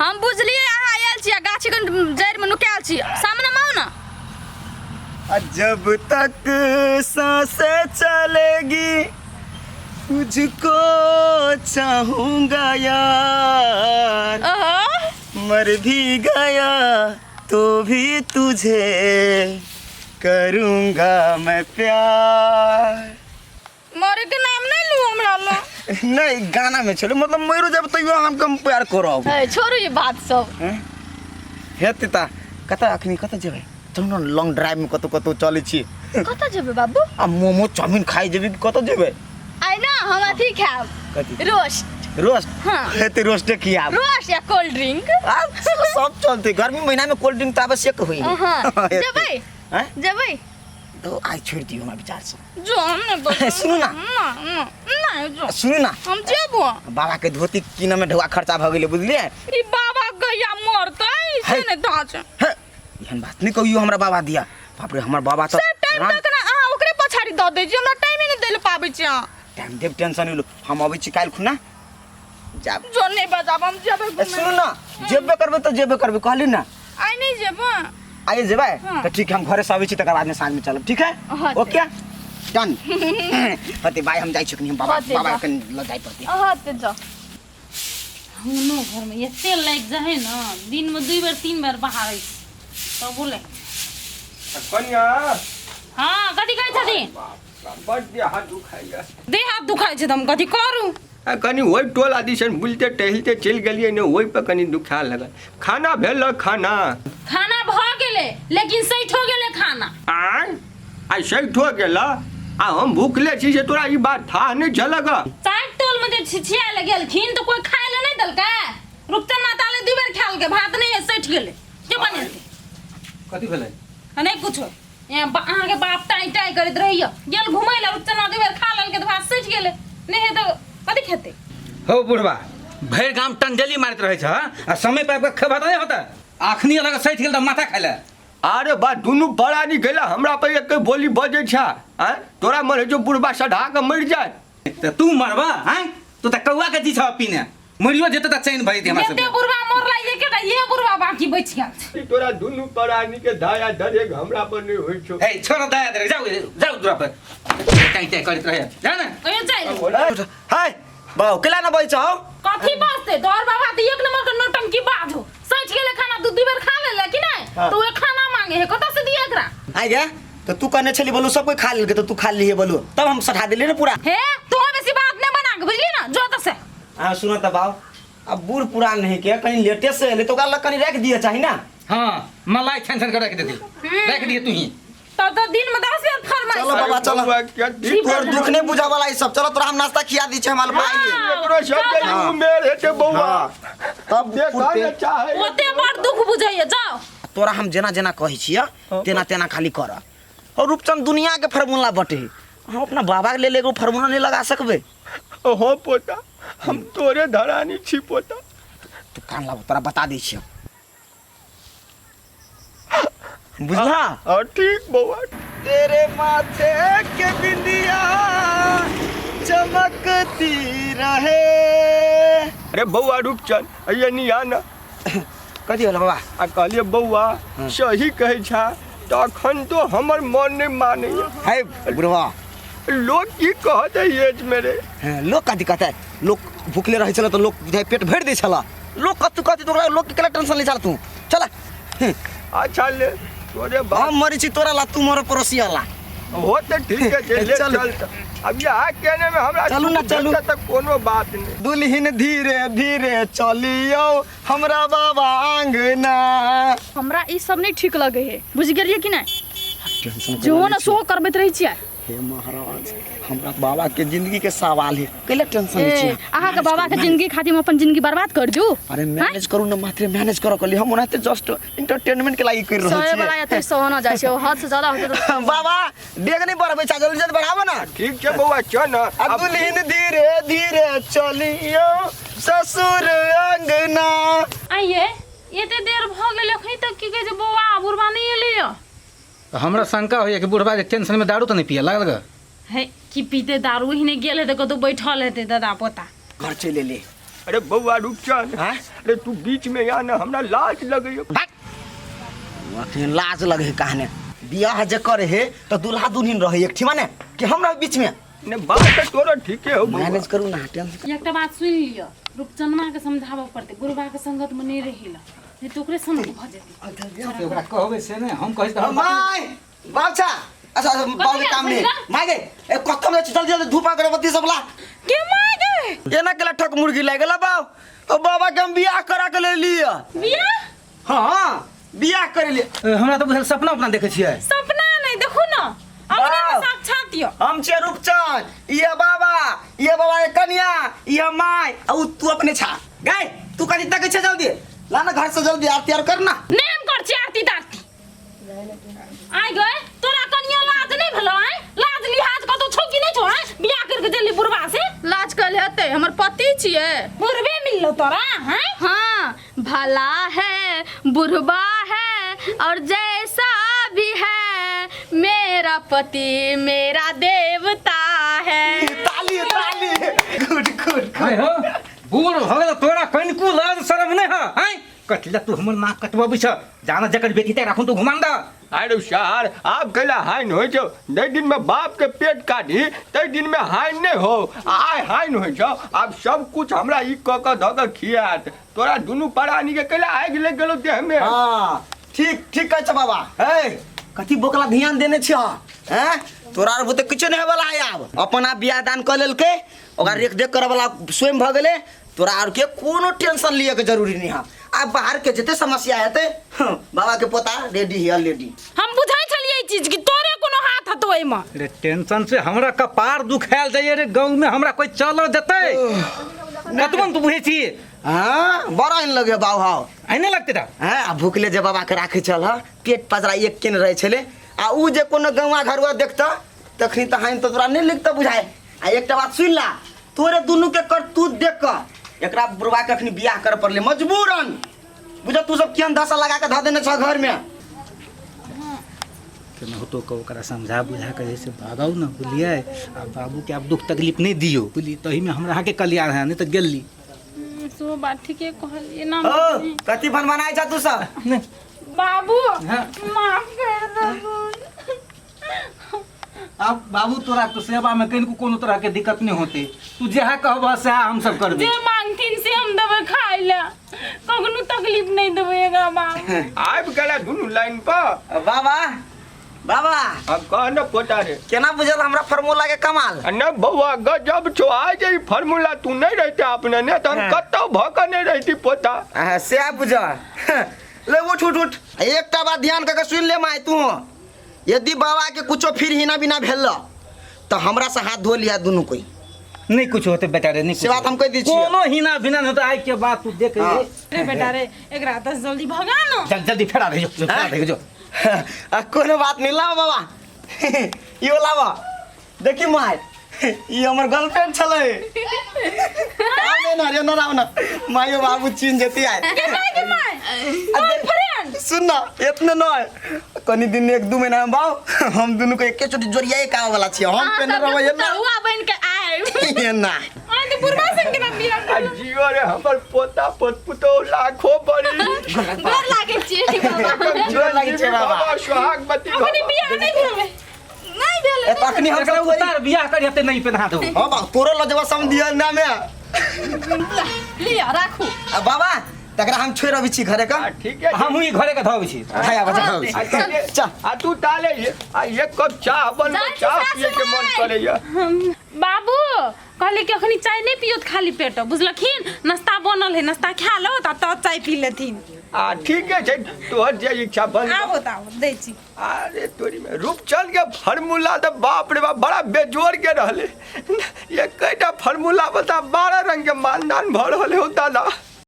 हम बुझलियै अहाँ आयल छी आ गाछी के जड़ि में नुकायल छी सामने में आउ ना। जब तक सांसें चलेगी तुझको चाहूंगा यार, ओहो। मर भी गया तो भी तुझे करूंगा मैं प्यार। मरे के नाम नहीं लू हमरा ला। नहीं, गाना में चलो, मतलब मरो जब तैयो हम कम प्यार करब। ए, छोड़ू ये बात सब। हैं? हेतै त कतऽ अखनी कतऽ जेबै? चलू ने लॉन्ग ड्राइव में कतौ कतौ चलै छी। कतऽ जेबै बाबू? आ मोमो चाउमीन खाइ जेबै कि कतऽ जेबै? आइ ना हम अथी खायब। कथी? रोस्ट। रोस्ट? हाँ। हेतै रोस्टे खियाब। रोस्ट या कोल्ड ड्रिंक। आ, सब चलतै। गर्मी महीना में कोल्ड ड्रिंक तऽ आवश्यक होइ है। हाँ। हेतै। जेबै? हैं? जेबै? तो आइ छोड़ि दियौ हमरा विचार से। जो हम नहीं बजबै। सुनू ना। ना ना नहीं जो। सुनू ना। हम जेबो। बाबा के धोती किनऽ में ढौआ खर्चा भऽ गेलै, बुझलियै? ई बाबा गैया मरतै से है। नहीं दाच। हे, एहन बात नहि कहियौ हमरा बाबा दिया। बाप रे, हमर बाबा तऽ से टाइम राम- तक ना अहाँ ओकरे पछाड़ी दऽ दै छी, हमरा टाइमे नहीं दै लए पाबै छी अहाँ। टाइम देब, टेंशन नहि लू, हम अबै छी काल्हि खुना जाब। जो नहीं बजाब, हम जेबै ए, घुमै। सुनू ना, जेबे करबै तऽ जेबे करबै, कहली ना। आइ नहीं जेबै। आइए जेबै? हाँ। तऽ ठीक है, हम घरे से अबै छी तकर बाद में साँझ में चलब, ठीक है? हाँ, ठीक। Okay done. होते बाय, हम जाइ छी कनी, हम बाबा हाँ, ते बाबा जा। के लऽ जाइ पड़तै। अहाँ ते जाउ। हमरो घरमे एते लागि जाइ है ने, दिनमे 2 बेर 3 बेर बहारै छी तब बोले। कनिया। हाँ, कथी कहै छथिन? बड देह हाथ दुखाइया। देह हाथ दुखाइ छै तऽ हम कथी करू? आ कनि ओहि टोला दिसन बुलिते टहलिते चलि गेलियै ने, ओहि पर कनि दुखा लगल। खाना भेल? खाना खाना भऽ गेलै, लेकिन सैठो गेलै खाना। आँय, आइ सैठो गेल आ हम भूखले छी से तोरा ई बात थाह नहि छलक? 4 टोल में जे छिछिया लए गेलखिन तऽ कोइ खाय लए नहि देलकै। रूपचन माता ले 2 बेर खायल के भात नहि है, सठि गेलै। के बनेतै? कथी भेलै? आ नहि कुछो। अहाँके बाप टाइ टाइ करैत रहैया, गेल घुमै लए, रूपचन 2 बेर खा लेलकै तऽ भात सठि गेलै, नहि है तऽ कथी खेतै? हौ बुढ़वा, भरि गाम टंजली मारैत रहै छ आ समय पाबि कऽ खेबा तऽ नहि होतै। अखनी अलग सठि गेल तऽ माथा खाइ लए। अरे बा, दुनू परानी गेला हमरा पर एक बोली बजै छ। आँय, तोरा मन होइ छौ बुढ़बा सढ़ा कऽ मरि जाय? तऽ तू मरबा? आँय, तू तऽ कौआ के जी छह पीने, मरियो जेतै तऽ चैन भऽ जेतै हमरा जते सबके। बुढ़वा मरला एकेटा इहे बुढ़वा बाकी बचि गेल छै। ई तोरा दुनू परानी के दया दरेग हमरा पर नहि होइ छौ। हे छोड़, दया दरेग, जाउ जाउ दूरा पर टाइ टाइ करैत रहै, जा ने। कहियो जाइ। हाय बाउ, केला न बजै छौ? कथी बजतै तोहर बाबा तऽ एक नंबर के नौटंकी बाज हो। सठि गेलै खाना, 2 2 बेर खा लेले कि नहि? हाँ। तऽ ओए खाना मांगे है, कतऽ से दिए एकरा? आइ गे, तऽ तू कहने छली बोलू सब कोई खा लेलकै तऽ तू खा लिहे बोलू, तब हम सठा देलियै ने पूरा। हे, तू बेसी बात नहि बना के, बुझली ना, जो तऽ से। हाँ सुन तऽ बाउ, अब बूढ़ पुरान नहीं के कहीं लेटे से एले तो ओकरा लग कहीं रख दिए चाही ना। हाँ, मलाई छान छान के रख देती, रख दिए तू ही। तब तो दिन में 10 बेर फरमाइश। चलो बाबा, चलो। बौआ, क्या ठीक तोर दुख नहीं बुझा वाला ई सब, चलो तोरा हम नाश्ता खिया दी छे हमार भाई। हाँ। एकरो सब के हाँ। उमेर हेतै बौआ। हाँ। तब देखा फुर्ते। ने चाहे। ओते बड़ दुख बुझैया, जाओ। तोरा हम जेना जेना कहै छियै तेना तेना खाली कर। और रूपचंद दुनिया के फार्मूला बटे, हम अपना बाबा के लेल एगो फार्मूला नहीं लगा सकबे? हो पोता, हम तोरे धरानी छी पोता। तू कान लाबो, तोरा बता दै छियौ, बुझला? हाँ ठीक बौआ। तेरे माथे के बिंदिया चमकती रहे। अरे बौआ रूपचंद, अइये नी आ ना। कथी होलो बाबा? आ कहलिए बौआ सही कहै छा, तऽ अखन तो हमर मन नहि मानैया। है बुढ़वा, लोग की कहत है एज में रे? हाँ, लोग कथी कहतै? लोग भूखले रहै छलै तऽ लोग बुझाइ पेट भरि दै छलै। लोग कथी कहतै तऽ ओकरा लोग के केला टेंशन लै छल तू? चल। अच्छा ले तोरे बाप। हम मरै छी तोरा ला, तू मर पड़ोसिया ला। हो तऽ ठीक है, ले चल। चल तऽ। अब यहाँ केने में हमरा चलू ना, चलू। तऽ कोनो बात नहीं। दुल्हिन धीरे धीरे चलियो हमरा बाबा आंगना। हमरा ई सब नहीं ठीक लगे है, बुझ गेलियै कि नहीं? टेंशन जो ना सो करबैत रहै छियै। हे महाराज, हमरा बाबा के जिंदगी के सवाल है, कैला टेंशन लै ए, छियै? अहाँके बाबा के जिंदगी खातिर हम अपन जिंदगी बर्बाद कर दू? अरे मैनेज करू ना मात्र, मैनेज करो कहली, हम ओनाहिते जस्ट एंटरटेनमेंट के लागि कर रहल सहे वाला छियै। एते सहना जाइ छै, हद से ज्यादा होतै तऽ। बाबा डेग नहीं बढ़बै छा, जल्दी जल्दी बढ़ाबो ना। ठीक छै बौआ, चल ना। आ दुल्हिन धीरे धीरे चलियो ससुर अंगना। आइए एते देर भऽ गेल अखनी तक की कहै छै बौआ बुढ़बा नहि एलैया? तऽ हमरा शंका होइए कि बुढ़बा जे टेंशन में दारू तऽ नहि पिए लागल ग? हे की पीते दारू, ओहिने गेल हेतै कतौ बैठल हेतै दादा पोता। घर चलि एलै। अरे बौआ रुपचन, आँय? अरे तू बीच में आ ना, हमरा लाज लगैया। अखन लाज लगे है कहने। बियाह जे करे है तो दूल्हा दुल्हन रहे एक ठिमा ने कि हमरा बीच में? ने बात तो तोरा ठीके हो बौआ। मैनेज करू ना, टेंशन। एकटा बात सुनि लिअ, रूपचनमा के समझाबऽ पड़तै, गुरुबा के संगत में नहि रही ला, नहीं तो ओकरे संग भऽ जेतै। ओकरा कहबै से नहि, हम कहै छी तऽ हम माय बाबछा, अच्छा अच्छा, बाबू के काम नहीं। बुझला? माय गे, ए कत्तो में जल्दी जल्दी धूप अगरबत्ती सब ला। के माय गे? एना केला ठक मुर्गी लागि गेला बाबू। ओ बाबा के हम बियाह करा के ले लिया। बियाह? हाँ, बियाह करे लिए। ए, हमरा तऽ बुझल सपना उपना देखै छियै। सपना नहीं, देखू ना अपने में बाप। साक्षात यो। हम छियै रूपचंद, ये बाबा, ये बाबा के कन्या, ये my, आ उ तू अपने छा। गाय, तू कथी तकै छै जल्दी? ला ना घर से जल्दी आरती आर कर ना। नहीं हम कर छी आरती तारती। आइ गए तोरा कनिया लाज नहीं भेलो? आइ लाज लिहाज कतौ छौ कि नहीं छौ? आइ बियाह करके देली बुढ़वा से। लाज कल हेतै, हमर पति छियै। बुढ़वे मिललो तोरा? हैं? हाँ, भला है बुढ़वा है और जैसा भी है, मेरा पति मेरा देवता है। ताली ताली, गुड गुड। आइ हो बूढ़ भऽ गेल तोरा कनिको लाज शरम नहि ह? आँय, कथी लए तू हमर नाक कटबबै छ? जाना जकर बेटी तक राखुन तू घुमान दऽ। अरे सार, आब कैला हाइन होइ छौ? जाहि दिन में बाप के पेट काटी ताहि दिन में हाइन नहीं हो, आइ हाइन होइ छौ। आब सब कुछ हमरा ई कऽ कऽ धऽ कऽ खियात। तोरा दुनू प्राणी के कैला आगि लागि गेलौ देह में? हाँ, ठीक ठीक कहै छ बाबा। हे कथी बोकला ध्यान देने छिय? हैं, तोरा आर बुते किछो नहीं होवला है। आब अपन आप बियाह दान कऽ लेलकै, ओकरा रेख देख करऽ वाला स्वयं भऽ गेलै। तोरा आर के कोनो टेंशन लिए के जरूरी नहीं है। आब बाहर के जते समस्या हेतै, हँ, बाबा के पोता रेडी है ऑलरेडी। हम बुझै छलियै ई चीज कि तोरे कोनो हाथ हतो एहिमे। रे टेंशन से हमरा कपार दुखायल जाइए रे। गाँव में हमरा कोई चल देतै कतबो तू बुझै छी? हाँ, बड़ा एहन लगे बाबू हाव। एहने लगतै तऽ। हैं, आ भूखले जे बाबा के राखै छल ह, पेट पजरा एक केने रहै छलै। आ उ जे कोनो गौवा घरुआ देखतऽ तखनी तऽ हानि तऽ तोरा नहि लिखतऽ बुझाय। आ एकटा बात सुनि ला, तोरे दुनू के करतूत देख कऽ एकरा बुढ़वा के अखनी बियाह करऽ पड़लै मजबूरन। बुझ तू सब केहन दशा लगा के धऽ देने छह घर में। केनाहितो कऽ ओकरा समझा बुझा कऽ जे से भागाउ ने, बुझलियै? आ बाबूके आब दुख तकलीफ नहि दियौ, बुझलियै? तहीमे हमरा अहाँके कल्याण है, नहि तऽ गेली। सेहो बात ठीके कहलियै ना। ओ कथी बनबनाइ छ तू सब? बाबू, हाँ। माफ कर दबुन। आब बाबू तोरा तो सेवा में कनिको कोनो तरह के दिक्कत नहीं होते, तू जएह कहबह सएह हम सब करबे। जे मांगथिन से हम देबै खाइ लए, कखनो तकलीफ नहीं देबै एकरा बाबू। आबि गेला दुनू लाइन पर। बाबा बाबा। अब कह न पोता रे। केना बुझल हमरा फार्मूला के कमाल? आ न बौआ, गजब छौ। आइ जे ई फार्मूला तू नहीं रहते अपने ने तऽ हम कतौ भऽ कऽ नहीं रहती पोता। आ, सएह बुझ। ले उठ उठ उठ। एकटा बात ध्यान कऽ के सुनि ले माय तू, यदि बाबा के कुछो फिर हिना बिना भेल तऽ हमरा से हाथ धो लिया दुनू कोई। नहीं कुछ होते बेटा रे, नहीं से बात हम कहि दै छियै। कोनो हिना भिना नहीं होते। आइ के बात तू देख। हाँ। रे बेटा रे, एकरा तऽ जल्दी भगा न। जल्दी जल्दी फेरा दे जो, फेरा दे जो। आ, कोनो बात नहीं, लाओ बाबा, इहो लाबा। देखी माय, ई हमर गर्लफ्रेंड छलै। आउ ने ना रे ना, आउ ना मायो बाबू चिन्ह जेती आइ। गर्लफ्रेंड? सुन ना, एतने नहीं, कनी दिन एक दू महीना में बाऊ हम दुनू के एके चोटी जोड़िया एक आवे वाला छियै। हम पेने रहबै एना हुआ बन के आए एना। आइ तऽ बुढ़बा संग केना बियाह आ जियो रे हमर पोता पोत पुतोह, लाखो बड़ी गोर लागै छियै बाबा। गोर लागै छियै बाबा। बाबा सुहागवती भव। अखनी बियाह नहीं भेलै? नहीं भेलै। ए, तखनी हम एकरा सब उतार, बियाह करी हेतै नहीं पेन्हा दो। हाँ बा, तोरो लऽ जेबऽ समधिया ना में। लिअ राखू। आ बाबा, तकरा हम छोड़ि अबै छी घरे का। आ ठीक है। हमहूँ ई घरे के धोबै छी। खाया बचा खाओ। आ ठीक चल। आ तू ताले ये आ एक कप चाह बनबो, जाइ छी चाह सासु पिए के मन माय। करैया। बाबू कहली कि अखनी चाय नहीं पियो खाली पेट, बुझलखिन? नाश्ता बनल है, नाश्ता खा लो तब तब चाय पी लेथिन। आ ठीक है छै, तोहर जे इच्छा बन। आबो तऽ आबो दै छी। अरे तोरी में रूपचंद के फार्मूला तऽ बाप रे बाप बड़ा बेजोड़ के रहले। एकटा फार्मूला बता 12 रंग के मानदान भऽ रहल हो दादा।